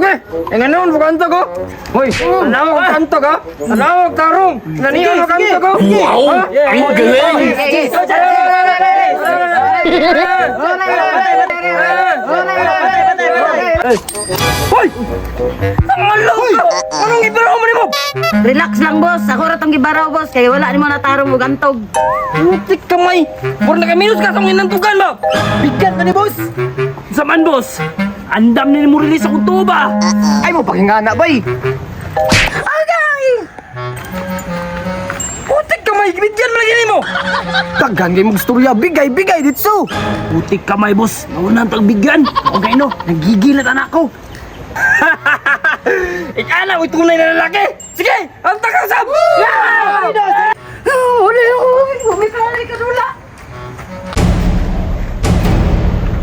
Sige, ang ano mo kanto ko? Hoy, ano mo kanto ka? Ano mo tarong? Naniyo mo kanto ko? Wow! Ang galing! Hoy! Ang ka! Anong ibaraw mo nimo? Relax lang, boss. Ako ra tong gibaraw, boss. Kay wala nimo natarong og antog. Putik kamay! Mura na minus ka sa akong inantugan ba? Bigat na ni boss. Saman, boss! Andam ni mo release akong tuba! Ay mo pakingana bay. Putik kamay! Bigyan mo lagi nimo! Daghan kay mong istorya, bigay bigay ditso. Putik kamay, boss! Nauna ang tagbigyan! Okay, no? Nagigil na anak ko! Ikala ko tunay na lalaki! Sige! Ang takasab!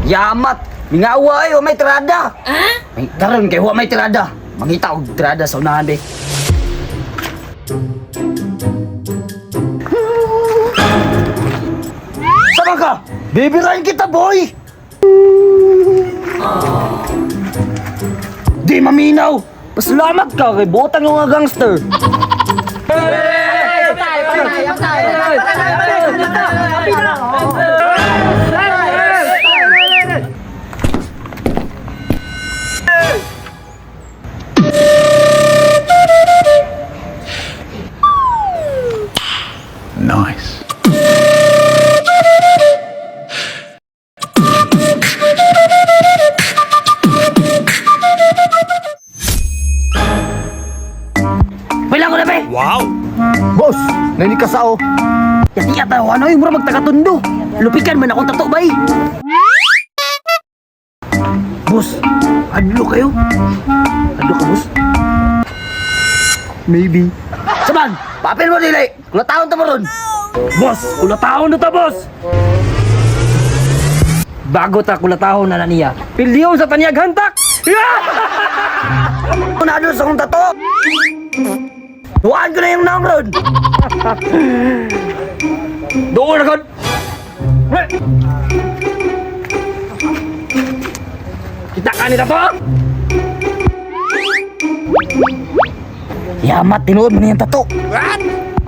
Yamat! Mingawa ay, may tirada! May karon kay wa may tirada. Mangita og tirada sa unahan be. Sama ka! Bibirahin kita, boy! Di maminaw! Pasalamat ka kay botang yung mga gangster. Nice. Wala ko na be! Wow! Boss, nani ka sao? Yati ata ano yung mura magtakatundo. Lupikan man akong tato bay. Boss, adlo kayo? Adlo ka, boss? Maybe. Saman, papel mo dili. Kung taon ta mo ron. Boss, kulataon na ta, boss! Bago ta kulatahon na na niya. Pilyon sa tanyag hantak! Una doon sa akong tato. Tuwaan ko na yung naong ron. Doon agad! Kita ka nila to! Yamat, tinuod mo na yung tato.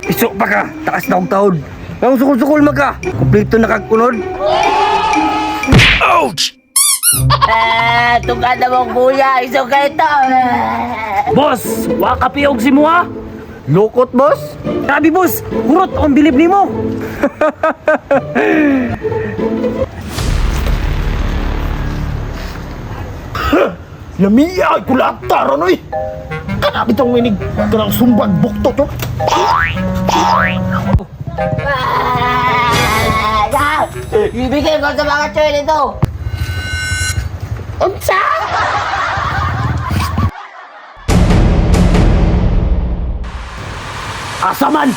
Iso pa ka! Taas na akong taon! Ang sukol-sukol mag ka! Kumplito na kagkunod! Eh, tungkad na mong kuya. Iso kay to. Boss, wa ka piyog si Mua! Lukot, boss. Grabe, boss! Hurot ang bilib nimo! Lamiya ay kulata ron oy. Kana bitong minig kanang sumbag buktot to. Ibigay ko sa mga choy nito. Unsa? Asa man!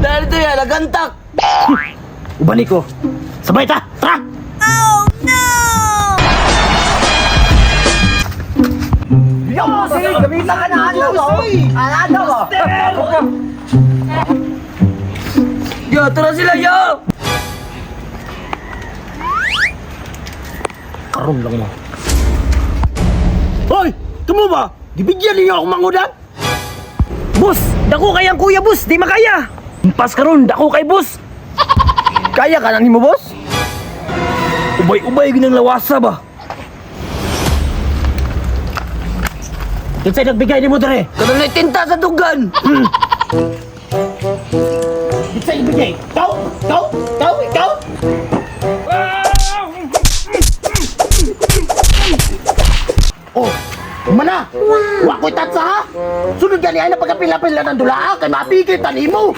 Dahil ito yan, nagantak. Ubani ko. Sabay ta! Tara! Gamitan ka na, ano ko? Ano ko? Yo, tara sila, yo! Karon lang mo. Hoy! Tumo ba? Gibigyan ninyo ako mangudan? Boss! Dako kay ang kuya, boss! Di makaya! Pas karon, dako kay boss! Kaya ka na nimo, boss? Ubay-ubay ginang lawasa ba? Kinsay nagbigay nimo dere? Kanang naitinta sa dugan. Kinsay ibigay? Ikaw? Ikaw? Ikaw? Ikaw? Oh, mana? Wa ko'y tatsa ha? Sunod gani ay napagapila-pila ng dula kay mapigil tanimo.